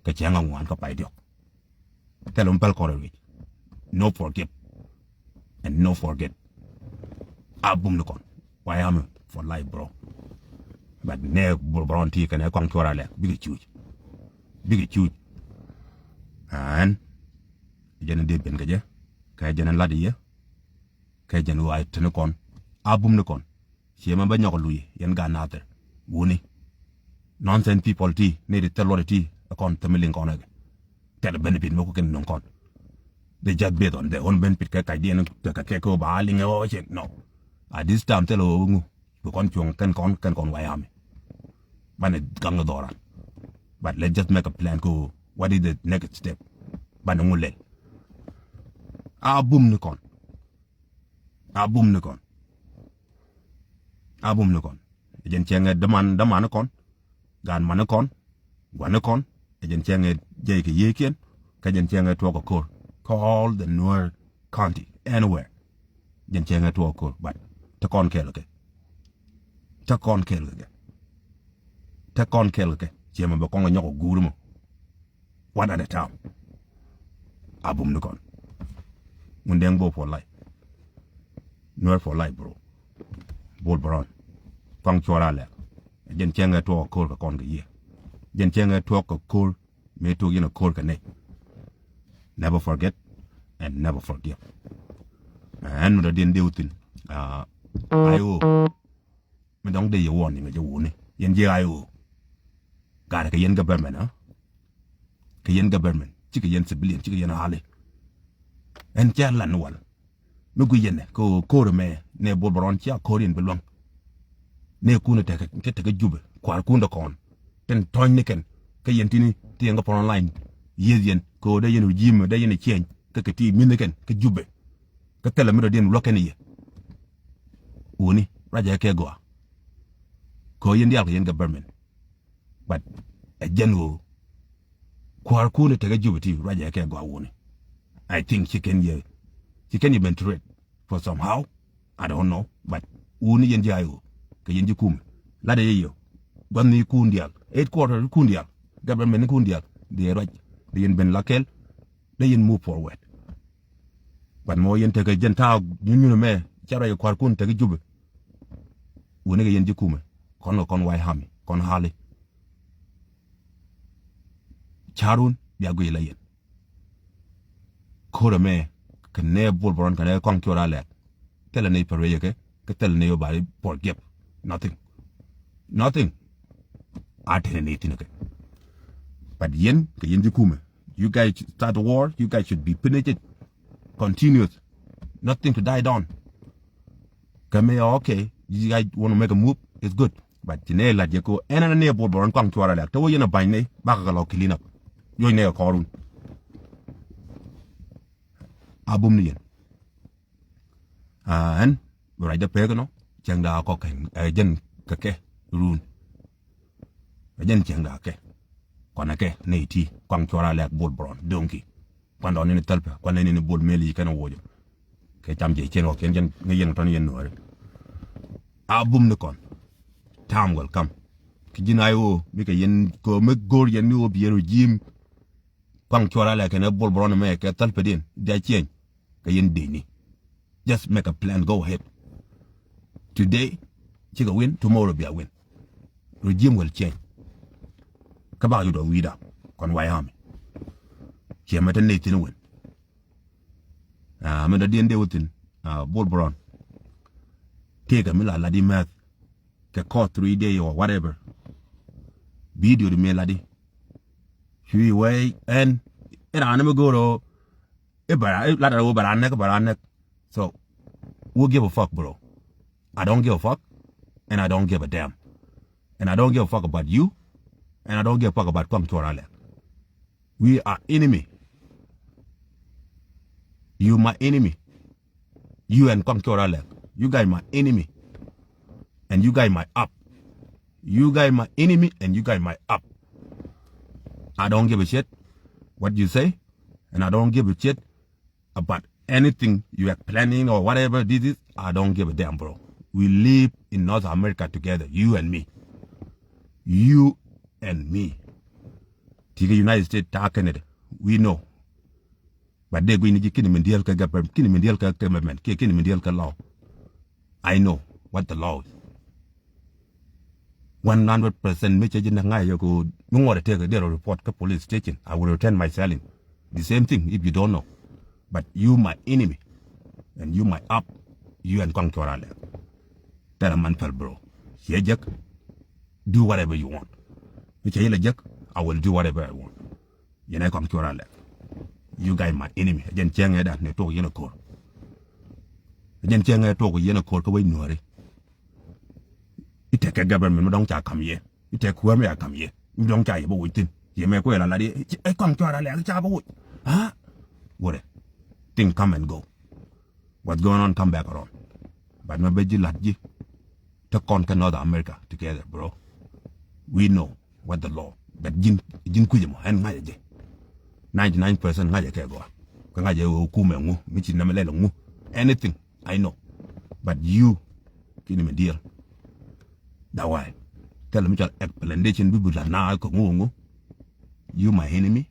Kɛ cɛ ŋɛ ŋuan kɛ pay diɔk. Thilɛ mi päl kɔn rɛ wi̱c. No forgive and no forget. A bum ni kɔn. White Army for life, bro. But nɛy Bol Bron ti kɛ nɛy kɔn cuɔr a lɛ bikɛ cuc. Bikɛ cuc. Aa, ɣän jɛn in dee ben kɛ jɛ kɛ jɛn in lat i̱ yɛ kɛ jɛn ɣöö a te ni kɔn. A bum ni kɔn. Ciɛ mɛ bä nyɔk luy yɛn gat nathir wuni. Nonsense people ti nɛy ti thil luɔt ti ɛ kɔn thil mi liŋ kɔn ɛ kɛ. Thil benefit mɛ ku kɛn nɔŋ kɔn. They just based on their own benefit kɛ kacdiɛn kɛ kɛ kɛ kɛ ba liŋ ɛ ɣɔɔ cɛn. No. At this time thil ɣöö ŋu bi kɔn cuɔ̱ŋ kɛn kɔn kɛn kɔn White Army. Banɛ gaŋ ni dhɔran. But let's just make a plan ko what is the next step. Banɛ ŋu lɛl. A bum ni kɔn. A bum ni kɔn. A bum ni kɔn. Ɛ jɛn cɛ ŋɛ däman däman ni kɔn. Gaan man ni kɔn. Guan ni kɔn. Ɛ jɛn cɛ ŋɛ jɛy kɛ yieekiɛn. Kä jɛn cɛ ŋɛ tuɔɔk kɛ ko̱r. Call the Nuer County anywhere. Jɛn cɛ ŋɛ tuɔɔk kɛ ko̱r, but te kɔn kɛɛl kɛ. Te kɔn kɛɛl kɛ. Te kɔn kɛɛl kɛ. Ciɛ mɛ bɛ kɔn kɛ nyɔk kɛ guur mɔ. One at a time. A bum ni kɔn. Ŋun dɛŋ bo for life. Nuer for life, bro. Bol Bron. Kɔaŋ cuɔr a lɛk. Jɛn cɛ ŋɛ tuɔk a ko̱r kɛ kɔn kɛ yiëë. Jɛn cɛ ŋɛ tuɔk kɛ ko̱r. Mëë tuɔk yɛn a ko̱r kɛ nɛy. Never forget and never forgive. Ɛn mi dɔ̱diɛn dee wä thi̱n. Aa, I O. Mi dɔ̱ŋ dee yɛ warning ɛ jɛ wuni. Yɛn ji̱ I O. Gat kɛ yɛn government, aa? Kɛ yɛn government, cikɛ yɛn civilian, cikɛ yɛn ɣali. Ɛn cɛ lan wal. Mi gui yɛn ɛ kɛ ɣöö ko̱r ɛmɛ nɛy Bol Bron cia ko̱r yɛn bi luäŋ. Nɛy kun tekɛ, tekɛ Jubɛ, kua̱r kun dee kɔn. Tin tɔ̱ɔ̱ny ni kɛn, kä yɛn tini ti yɛn kä front line. Yieth yɛn kɛ ɣöö dee yɛn ji̱ mɛ dee yɛn ɛ ciɛny kä kɛ ti mi̱th ni kɛn kä Jubɛ. Kä thilɛ mi dɔ̱diɛn luäk kɛn i̱ yɛ. Wuni, ruacɛ kɛ gɔaa. Kɛ ɣöö yɛn diaal kɛ yɛn government. But ɛ jɛn ɣöö kua̱r kun tekɛ Jubɛ ti ruacɛ kɛ gɔaa wuni. I think ci kɛn yɛ, ci kɛn yɛ ben trade for somehow. I don't know, but wuni yɛn ji̱ I O kɛ yɛn ji̱ kumɛ. Latdɛ yɛ yɛ gua̱thni kun diaal, headquarter kun diaal, government kun diaal. Dee ruac, dee yɛn ben la kɛl, dee yɛn move forward. But mɔ yɛn tekɛ jɛn ta̱a̱ nyunyun ɛmɛ, ca ruac kɛ kua̱r kun tekɛ Jubɛ. Wuni kɛ yɛn ji̱ kumɛ, kɔn kɛ kɔn White Army, kɔn ɣali. Ca̱run bia guic la yɛn. Ko̱r ɛmɛ kɛ nɛy Bol Bron kɛ nɛy kɔaŋ cuɔr a lɛk. Thilɛ nɛy pɛr wecɛ kɛ, kɛ thilɛ nɛy wä ba forgive. Nothing. Nothing. A tɛnɛ nɛy thi̱n kɛ. But yɛn kɛ yɛn ji̱ kumɛ, you guys start the war, you guys should be finished. Continuous. Nothing to die down. Kɛ mi, okay, you guys wanna make a move, it's good. But ci nɛy lat jɛ ko ɛn ɛn nɛy Bol Bron kɔaŋ cuɔr a lɛk te wä yɛn a ba̱ny nɛy bakɛ kɛ lɔ clean up. Yoc nɛy kɛ kɔrun. A bum ni yɛn. A ɛn bi ruacdä pek nɔ cäŋ da̱a̱ kɔk kɛn ɛ jɛn kɛ kɛ run. Ɛ jɛn cäŋ da̱a̱ kɛ kuanɛ kɛ nɛy ti kɔaŋ cuɔr a lɛk Bol Bron do̱ŋki. Kuan dɔɔni ni thäl pɛ, kuan ni ni Bol Mel yi kɛn a wocä. Kɛ cam jɛ cien wä kiɛn jɛn ŋäc yɛn kɛ tɔn yɛn Nuääri. A bum ni kɔn. Time will come. Kɛ ji̱n I O mi kɛ yɛn kɛ mi go̱r yɛn ni wä bi yɛn regime. Kɔaŋ cuɔr a lɛ kɛn ɛ Bol Bron mɛ kɛ thäl pɛ diɛn dia cieny. Kɛ yɛn deni. Just make a plan, go ahead. Today cikɛ win, tomorrow bia win. Regime will change. Kä bak yut ɔ wi̱i̱da kɔn White Army. Ciɛ mɛ te nɛy thi̱n win. Aa, mi dɔ̱diɛn dee wä thi̱n, aa, Bol Bron. Tëëkɛ mi la lat i̱ mɛth kɛ court three day or whatever. Video di mi ladi. Cui wei ɛn iran mi goro. Ibaran lat ro baran nek baran nek. So who give a fuck, bro? I don't give a fuck, and I don't give a damn, and I don't give a fuck about you, and I don't give a fuck about Kong Chorale. We are enemy. You my enemy. You and Kong Chorale. You guys my enemy, and you guys my up. You guys my enemy, and you guys my up. I don't give a shit what you say, and I don't give a shit about anything you are planning or whatever this is. I don't give a damn, bro. We live in North America together, you and me. You and me. Tika United States, ta Canada. We know. But they going to kini min dial ka government, kini min dial ka government, kini min dial ka law. I know what the law is. One hundred percent mi cɛ ji̱ näk ŋa̱c yɛ kɛ ɣöö mi ŋuɔt ɛ tëëk ɛ dee rɔ report kä police station. I will return my salary. The same thing if you don't know. But you my enemy, and you my up, you and Kong Chorale. Tell a man pal, bro. Ciɛ jek. Do whatever you want. Mi cɛ yila jek, I will do whatever I want. Yɛn ɛ Kong Chorale. You guys my enemy. Jɛn cɛ ŋɛ da ni tok yɛn a kor. Jɛn cɛ ŋɛ tok yɛn a kor kä wec nuɔri. I̱ tekɛ government mi dɔ̱ŋ ca kam yɛ. I̱ tekɛ kuäär mi ca kam yɛ. Mi dɔ̱ŋ ca yɛ bä woc thi̱n. Yɛ mɛ kuɛ la la di ɛ Kong Chorale ca bä woc. Ha? Wurɛ. Thing come and go. What's going on come back around. But mɛ bä ji̱ lat ji̱. Te kɔn kä North America together, bro. We know what the law. But ji̱n ji̱n kui̱c ɛmɔ ɛn ŋa̱c ɛ jɛ. Ninety nine percent ŋa̱c ɛ kɛ gɔaa. Kä ŋa̱c ɛ ɣöö kumɛ ŋu mi ci nɛmɛ lɛl ŋu. Anything I know. But you kini mi deal. That why. Tell mi cɔl explanation bi bi la na kɛ ŋu ŋu. You my enemy.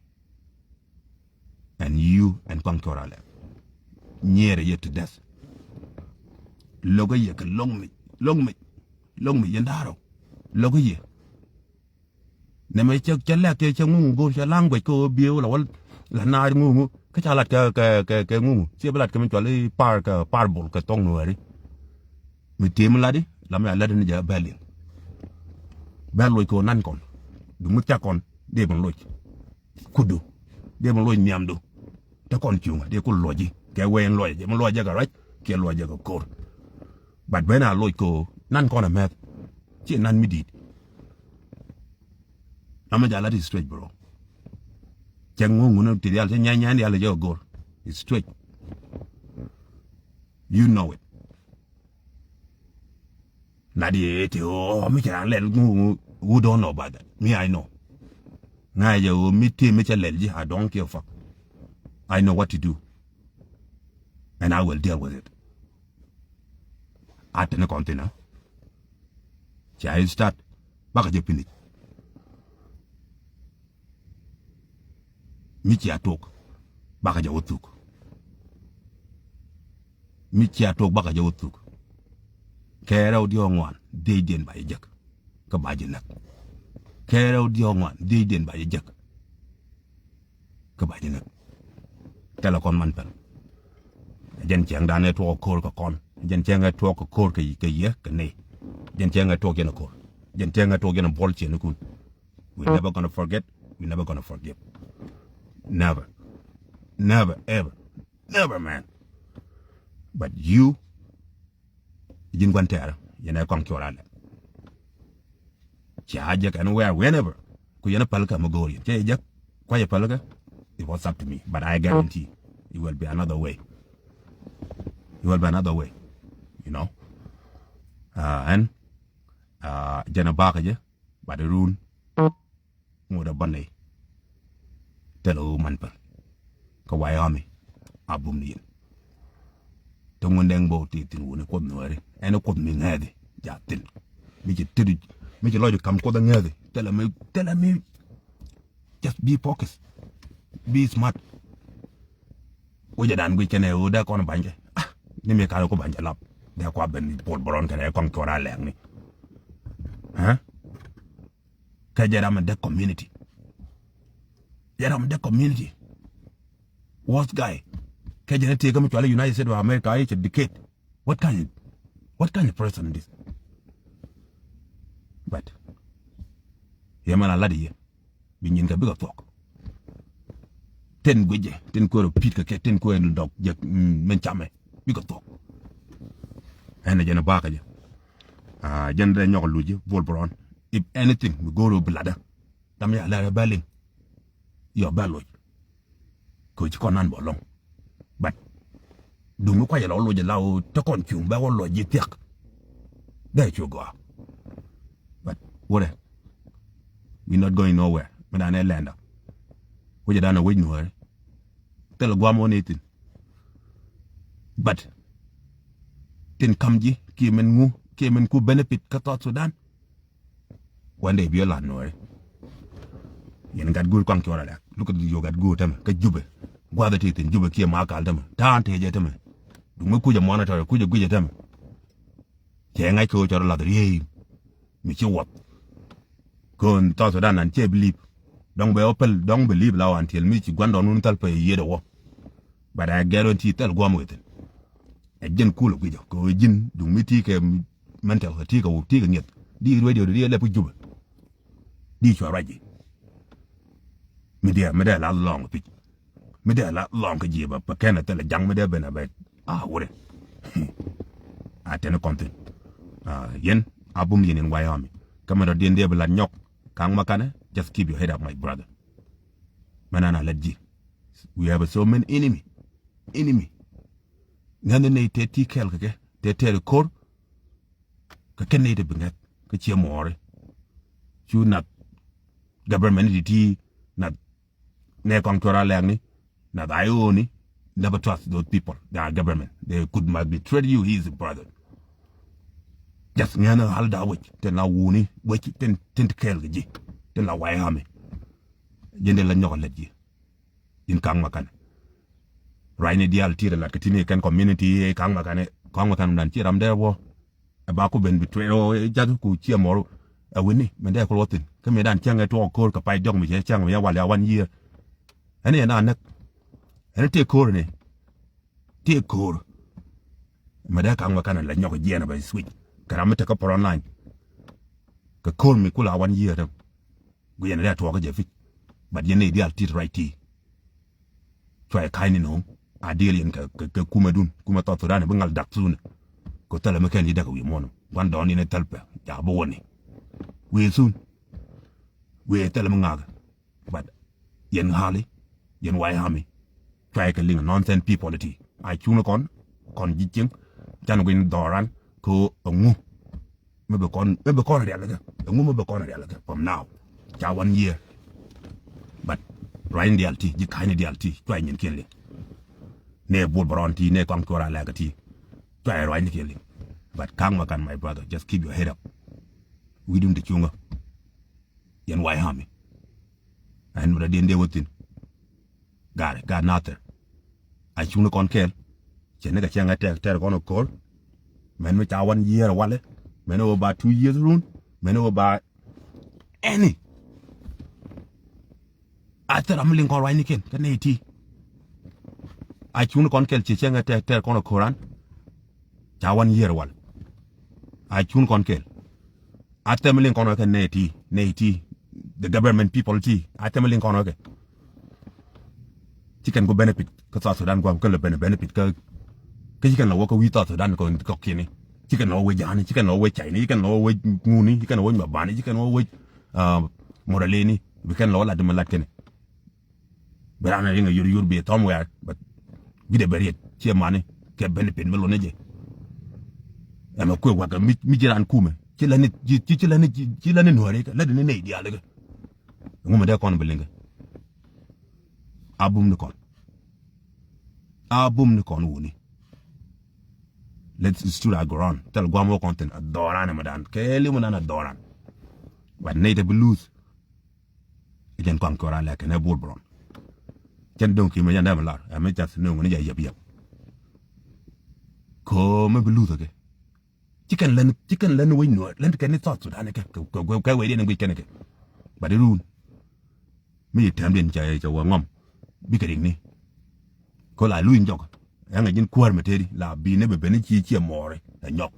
And you and Kong Chorale. Nyɛɛrɛ yɛ to death. Lokä yɛ kɛ lo̱ŋ mi lo̱ŋ mi lo̱ŋ mi yɛn da̱rɔ. Lokä yɛ. Nɛmɛ cɛ cɛ lɛk cɛ cɛ ŋuŋ go̱o̱r cɛ language kä ɣöö bieu la wal la naar ŋuŋ kä ca lat kɛ kɛ kɛ kɛ ŋuŋ ciɛ bi lat kɛ mi cual i̱ par kɛ par bol kɛ thɔŋ nuääri. Mi tiee mi lat i̱ la mi a lät ni jɛ bɛl in. Bɛl loc kɛ ɣöö nan kɔn du mi thiak kɔn dee mi loc. Kudu dee mi luɔc nhiamdu. Te kɔn cuŋä dee ku luɔci kɛ wee in luɔc jɛ mi luɔc jɛ kɛ ruac kiɛ luɔc jɛ kɛ ko̱r. But ben a luɔc ko nan kɔn a mɛth. Ci nan mi di̱i̱t. Ama jala ti straight, bro. Cɛ ŋuŋ ŋun ti dial cɛ nyanya dial jɛ kɛ go̱r. It's straight. You know it. Lat yɛ ti ɣöö mi ci raan lɛl ŋu, ŋu, who don't know about that. Me, I know. Ŋa̱cä ɣöö mi ti mi cä lɛl ji̱, I don't give a fuck. I know what to do. And I will deal with it. A te ni kɔn thin a. Ca i̱ start. Bakɛ jɛ finish. Mi cia tok bakɛ jɛ wä thuk. Mi cia tok bakɛ jɛ wä thuk. Kɛɛrɛ wä diɔ̱ɔ̱k ŋuan dhiecdiɛn ba jɛ jek. Kä ba jɛ näk. Kɛɛrɛ wä diɔ̱ɔ̱k ŋuan dhiecdiɛn ba jɛ jek. Kä ba jɛ näk. Thilɛ kɔn man päl. Jɛn cɛŋdan ɛ tuɔɔk ko̱r kɛ kɔn. Jɛn cɛŋ ɛ tuɔɔk kɛ ko̱r kɛ yɛ kɛ nɛy. Jɛn cɛŋ ɛ tuɔɔk jɛn ɛ ko̱r. Jɛn cɛŋ ɛ tuɔɔk jɛn ɛ buɔl ciɛn ikun. We never gonna forget. We never gonna forgive. Never. Never, ever. Never, man. But you, ji̱n gua̱n tɛɛrä, yɛn ɛ kɔŋ cuɔl alɛ. Ca jɛ kɛn where, whenever. Ku yɛn ɛ päl kä mi go̱o̱r yɛn. Cɛ jɛ kuac ɛ päl kä. It was up to me. But I guarantee it will be another way. It will be another way. You know? Uh, and, uh, jɛn ɛ bakä jɛ. But run. Ŋot a bä nɛy. Thilɛ ɣöö man päl. Kä White Army a bum ni yɛn. Te Ŋundɛŋ bä wä tëë thi̱n wuni Kuoth Nuääri. Ɛn Kuoth mi ŋääthi jaathin. Mi ci thi̱n, mi ci lɔcdu ka̱m Kuoth a ŋääthi. Thilɛ mi, thilɛ mi. Just be focused. Be smart. Wecɛ dan guic kɛnɛ ɣöö dee kɔn ba̱ny kɛ. Ah, ni mi ka̱n ku ba̱ny kɛ lap. Dee kua ben Paul Brown kɛnɛ kɔn cuɔr a lɛɛkni. Kä jɛ ram in däk community. Jɛ ram in däk community. Worst guy. Kä jɛ ni tëë kä mi cuali United States of America i̱ cɛ dictate. What kind of, what kind of person is this? But Yɛ mɛn a lat yɛ bi nyin kɛ bikɛ thuɔk. Tin guicɛ, tin kuɛ rɔ pi̱t kɛ kɛ, tin kuɛ dɔk jɛ, mm, min camɛ bikɛ thuɔk. Ɛn ɛ jɛn ɛ bakä jɛ. Ah, jɛn dee nyɔk luc jɛ Bol Bron. If anything mi go̱o̱r ɔ bi latdä, dam ya lɛr ɛ bɛ liŋ. Yɔ bɛ loc. Kɛ ci kɔn nan bɔ lɔŋ. But duŋ mi kuacɛ lɔ loc ɛ la ɣöö te kɔn cuŋ bɛ wä lɔc ji̱ thiak. Dee cu gɔaa. But wurɛ, we not going nowhere. Mi dan ɛ lɛnda. Wecɛ dan ɛ wec nuɔ̱ɔ̱ri. Thil guam wä ni thin. But tin kam ji̱ kiɛ min ŋu kiɛ min ku benefit kä South Sudan. Wandɛ biɛ la nuɔri. Yɛn gat guur kɔaŋ cuɔr alɛk. Luk yu gat guur tämɛ kä Jubɛ. Gua̱th ti thin Jubɛ kiɛ Makal tämɛ. Ta̱a̱n tëë jɛ tämɛ. Duŋ mi kucɛ monitor, kucɛ guicɛ tämɛ. Cɛ ŋa̱c kɛ ɣöö cɔr lath riey mi ci wuɔth. Kön South Sudan nan cɛ believe. Dɔ̱ŋ bɛ wä päl, dɔ̱ŋ believe la wan tiɛl mi ci gua̱ndɔɔŋ wun thäl pɛ yiëëdɛ wä. But I guarantee thil gua̱a̱m wethin. Ɛ ji̱n kulɛ guicä kɛ ɣöö ji̱n duŋ mi ti kɛ mental, ti kɛ wuk, ti kɛ ŋi̱eth. Di radio di lɛp kä Jubɛ. Di cua ruac ji̱. Mi diɛ, mi dee la lɔŋ pic. Mi dee la lɔŋ kä ji̱ bä, bä kɛn a thilɛ jaŋ mi dee ben a bɛ. A wurɛ. A tɛn kɔn thin. A yɛn a bum yɛn in way army. Kä mi dɔ̱diɛn dee bi lat nyɔk. Ka̱ŋ ma kanɛ, just keep your head up, my brother. Mɛ nan a lät ji̱. We have so many enemy. Enemy. Ŋäth ni nɛy tëë ti kɛɛl kɛ kɛ, tëë tɛɛr ko̱r. Kɛ kɛn nɛy ti bi ŋäth kä ciɛ muɔɔri. Cu nath government ti ti nath nɛ kɔŋ cuɔr a lɛɛkni, nath I O ni, never trust those people. They are government. They could might betray you, he is a brother. Just ŋɛn hal da wec, tin la wuni wec, tin, tin ti kɛɛl kɛ ji̱, tin la way hami. Ji̱n dee la nyɔk a lät ji̱. In ka̱ŋ ma kanɛ. Ruacni diaal ti rɛ lat kɛ ti ni kɛn community, ka̱ŋ ma kanɛ, ka̱ŋ ma kanɛ dan ci ram dee wä. Ɛ ba ku ben bi tuɛɛr ɔ, ɛ jath ku ciɛ mɔr. Ɛ wini, mɛ dee kul wä thin. Kä mi dan cäŋ ɛ tuɔɔk ko̱r kɛ pay diɔk mi cɛ cäŋ mi ɛ wal ya one year. Ɛn yɛn a näk. Ɛn tëë ko̱r ni. Tëë ko̱r. Mɛ dee ka̱ŋ ma kanɛ la nyɔk jiɛn ɛ bɛ switch. Kɛ ram mi tekä front line. Kɛ ko̱r mi kula one year däŋ. Guiyɛn dee a tuɔɔk kä jɛ pi̱c. But yɛn ni diaal tit ruac ti. Cua yɛ ka̱ny ni no̱o̱ŋ. A diɛl yɛn kɛ, kɛ, kɛ kumɛ dun. Kumɛ South Sudan bi ŋal dak thunɛ. Kɛ thilɛ mi kɛn ji̱ dak wi̱i̱ muɔ̱ɔ̱n. Gua̱n dɔɔn yɛn thil pɛ. Ca bi wä ni. Wi̱i̱ thun. Wi̱i̱ thilɛ mi ŋa̱k. But yɛn ɣa̱li. Yɛn way hami. Cua yɛ kɛ liŋ nonsense people ti. A cuŋni kɔn. Kɔn ji̱ cieŋ. Can gui̱n dhɔran. Kɛ ɣöö ɛŋu. Mi bi kɔn, mi bi kɔn rialikä. Ɛŋu mi bi kɔn rialikä from now. Ca one year. But ruacni diaal ti, ji̱ ka̱cni diaal ti, cua nyin kiɛn liŋ. Nɛ buɔl bɛ rɔn ti, nɛ kɔaŋ cuɔr a lɛkä ti. Cua ruacni kiɛn liŋ. But ka̱ŋ ma kan, my brother, just keep your head up. Wi̱dun ti cuŋä. Yɛn way hami. Ɛn mi rɔ diɛn dee wä thin. Gat, gat nothing. A cuŋni kɔn kɛɛl. Cɛ ni kɛ cɛŋ ɛ tɛk tɛr kɔn ɛ ko̱r. Mɛn mi ca one year walɛ. Mɛn ɛ wä ba two years run. Mɛn ɛ wä ba any. A thil ram mi liŋ kɔn ruacni kiɛn kä nɛy ti. A cuŋni kɔn kɛɛl cɛ cɛŋ ɛ tɛk tɛr kɔn ɛ ko̱r an. Ca one year walɛ. A cuŋni kɔn kɛɛl. A thɛm liŋ kɔn wä kɛ nɛy ti, nɛy ti, the government people ti, a thɛm liŋ kɔn wä kɛ. Ci kɛn ku benefit kä South Sudan guam kä lɛ ben benefit kä, kä ci kɛn lɛ wä kä wi̱i̱ South Sudan kɔ, kɔ kiɛni. Ci kɛn lɛ wä wec ja̱a̱ni, ci kɛn lɛ wä wec cayni, ci kɛn lɛ wä wec ŋuni, ci kɛn lɛ wä wec mabani, ci kɛn lɛ wä wec, ah, moralini, bi kɛn lɛ wä lat di mɛ lat kɛni. Bi ran a riŋ a yur yur bi thɔm wɛɛr, but gui̱dɛ bɛ riet ciɛ mani kɛ benefit mi luni jɛ. Ɛmɛ kuɛ wakɛ mi, mi ji̱ ran kumɛ ci lani, ci, ci, ci lani, ci, ci lani nuɔri kɛ lani ni nɛy diaali kɛ. Ŋumɛ dee kɔn bi liŋ kɛ. A bum ni kɔn. A bum ni kɔn wuni. Let's stood our ground. Thil guam wä kɔn thin a dhɔran ɛmɛ dan kɛ li mɛ dan a dhɔran. But nɛy te bi luth. Ɛ jɛn kɔaŋ kɔra lɛ kɛn ɛ buɔl bɛ rɔn. Cɛn do̱ŋ ki mɛ jɛn dɛmɛ lar ɛ mɛ cath no̱o̱ŋ ni jɛ yɛp yɛp. Kɔ mɛ bi luth ɛ kɛ. Ci kɛn lɛn, ci kɛn lɛn wec nuɔɔr lɛn kɛn ni South Sudan kɛ kɛ kɛ wec diɛn guic kɛn kɛ. But irun mi yi tɛm diɛn ca ca wä ŋɔm. Bikɛ rik ni. Kɔ la luny jɔk. Ɛŋɛ ji̱n kuäär mɛ tëëdi la bi ni bɛ ben ni ci ciɛ mɔɔri ɛ nyɔk.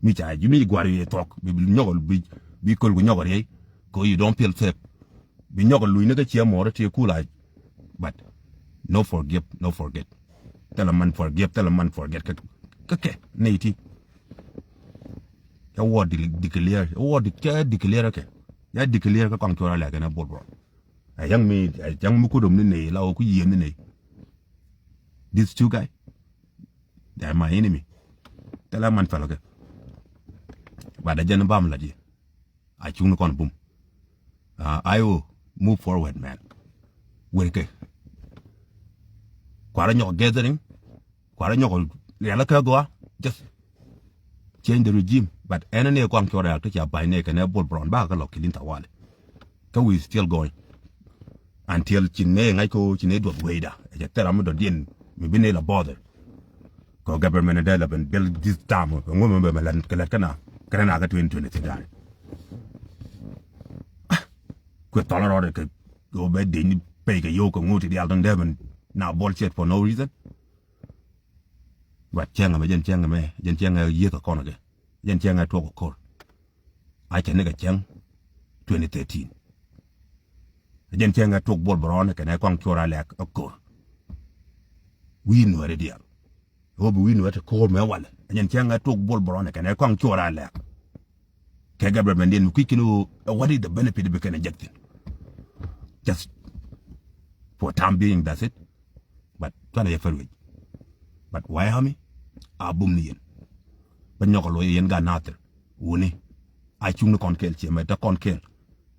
Mi ca ji̱ mi gua̱r yɛ thuɔk bi nyɔk bi, bi köl ku nyɔk riey. 'Cause you don't feel safe. Bi nyɔk luny ni kä ciɛ mɔɔrä ti cool life. But no forgive, no forget. Thilɛ man forgive, thilɛ man forget kä, kä kɛ nɛy ti. Cä wä di-, declare, cä wä di-, cä declare kɛ. Ya declare kä kɔaŋ cuɔr a lɛk kɛn a Bol Bron. A yäŋ mi, a yäŋ mi kudom ni nɛy la wä ku yieen ni nɛy. These two guy, they are my enemy. Thilɛ man fɛl kɛ. But a jɛn bam la di. A cuŋni kɔn bum. Uh, I will move forward, man. Wër kɛ. Kuarɛ nyɔk gathering. Kuarɛ nyɔk riɛlä kɛ gɔa. Just change the regime. But ɛn ni kɔaŋ cuɔr riɛl ti ca ba̱ny ni kɛn ɛ Bol Bron ba kɛ lɔ kilin tawali. Kä we still going. Until ci nɛ ŋa̱c ko ci nɛ duɔth wecda. Ɛ cɛ thil ram mi dɔ̱diɛn mi bi nɛ la bother. Kɛ government dee la ben build this dam kɛ ŋuɔ̱mɛ bɛ mɛ lɛn kɛ lɛt kɛna kɛnɛ na kɛ twenty twenty-three da̱a̱n. Kuɛ thɔl rɔɔdɛ kɛ ɣöö bɛ dec ni pɛy kɛ yio̱w kɛ ŋuut ti diaal tɔ̱n dee ben na bullshit for no reason. But cɛŋ ɛmɛ jɛn cɛŋ ɛmɛ jɛn cɛŋ ɛ yieth ɛ kɔn ɛ kɛ jɛn cɛŋ ɛ tuɔk ɛ ko̱r. A cɛ ni kɛ cɛŋ twenty thirteen. Jɛn cɛ ŋɛ tuk Bol Bron kɛnɛ kɔaŋ cuɔr a lɛk ɛ ko̱r. Wi̱i̱ nuɛɛri diaal. Ɣöö bi wi̱i̱ nuɛɛri ti ko̱r mɛ walɛ. Jɛn cɛ ŋɛ tuk Bol Bron kɛnɛ kɔaŋ cuɔr a lɛk. Kɛ government diɛn mi kui̱ kɛn ɣöö, ɛ, what is the benefit bi kɛn ɛ jek thin? Just for time being, that's it. But cuanɛ yɛ fɛr wec. But White Army a bum ni yɛn. Bä nyɔk a loc yɛn gat nathir wuni. A cuŋ ni kɔn kɛɛl ciɛ mɛ te kɔn kɛɛl.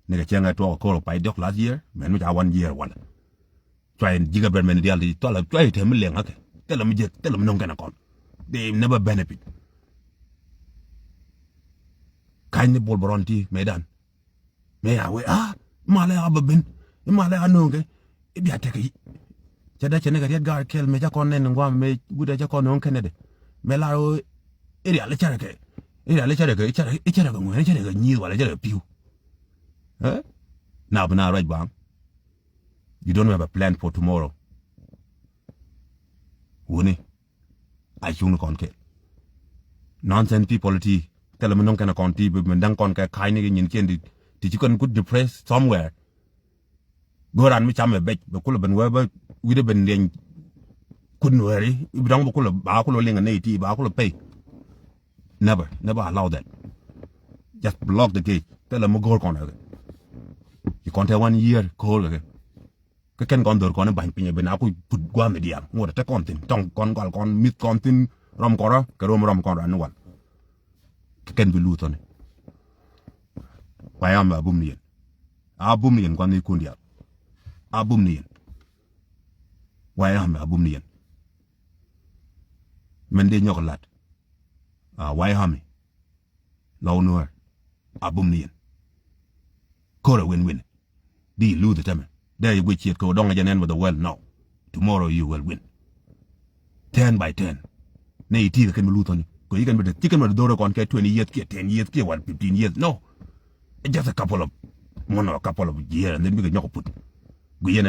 Ni kɛ cɛ ŋɛ tuɔk a ko̱r a pay diɔk last year mɛn mi ca one year walɛ. Cua yɛn ji̱ government diaal ti tualɛ cua yɛ te mi liɛŋ akɛ thilɛ mi jek thilɛ mi no̱ŋ kɛn a kɔn. They never benefit. Ka̱ny ni Bol Bron ti mɛ dan. Mëë a wee a malɛ a bä ben. I̱ malɛ a no̱o̱ŋ kɛ i̱ bia tekɛ yi. Cɛ dee cɛ ni kɛ riɛt gaar kɛl mëë cä kɔn nɛn in guam mëë wut ɛ cä kɔn no̱o̱ŋ kɛnɛ dɛ. Mëë lar ɣöö i̱ rial i̱ cärɛ kɛ i̱ rial i̱ cärɛ kɛ i̱ cärɛ kɛ ŋuɛn i̱ cärɛ kɛ nyi̱i̱th wala i̱ cärɛ kɛ pi̱w. Ɛ na bi na ruac baŋ. You don't have a plan for tomorrow. Wuni. A cuŋni kɔn kɛ nonsense people ti thilɛ mi no̱ŋ kɛn kɔn ti bi mi da̱ŋ kɔn kɛ ka̱ny ni kɛ nyin kiɛn ti ti ci kɔn kut depressed somewhere. Go̱o̱ran mi camɛ bɛc bɛ kulɛ ben wee bä wi̱dɛ ben riɛny kut nuɛɛri bi dɔ̱ŋ bi kulɛ ba kulɛ liŋ a nɛy ti ba kulɛ pay. Never, never allow that. Just block the gate. Thilɛ mi go̱o̱r kɔn kɛ ci kɔn te one year ko̱o̱r kɛ kɛ. Kä kɛn kɔn dhor kɔn i̱ ba̱ny piny ɛ ben a ku put gua̱a̱th mi diaal ŋot ɛ te kɔn thi̱n tɔŋ kɔn gɔal kɔn mi̱th kɔn thi̱n rɔm kɔn rɔ kɛ rom rɔm kɔn rɔ ni wal. Kä kɛn bi luth thɔni. White Army a bum ni yɛn. A bum ni yɛn gua̱a̱th ni kun diaal. A bum ni yɛn. White Army a bum ni yɛn. Mɛn dee nyɔk lat. A White Army. Lɔw nuäär a bum ni yɛn. Ko̱rɛ win win. Di luth tämɛ dee yɛ guic ciet kɛ wä dɔŋ a jɛ nɛn with the world. No. Tomorrow you will win. Ten by ten. Nɛ yi ti̱i̱ kɛ kɛn mi luth ɔni kɛ yi kɛn mi dee ci kɛn mi dee dhorɛ kɔn kɛ twenty years kiɛ ten years kiɛ wal fifteen years. No. Just a couple of month or a couple of years and then bikɛ nyɔk put. Gui yɛn